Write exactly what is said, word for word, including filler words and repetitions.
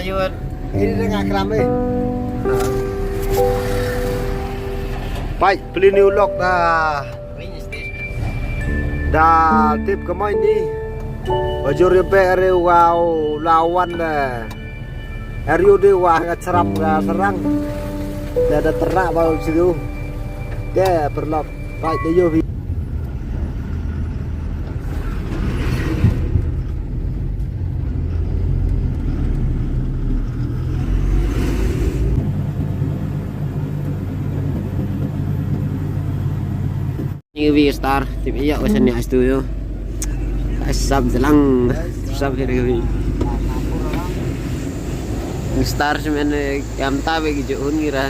Ini dah ngakram eh. Peit, plie ni u lok da, da tip kamai ni. Bajur ïa pek are u la wan da. Are u de wa nga cherap nga serang. Da da terak ba u sidu. Te perlok. Peit da ïoh. Ni wi star, tip ïa wa sani astu yo. Sab jalang, sab hiri wi. Star semen kam ta be ki jo hun ngira.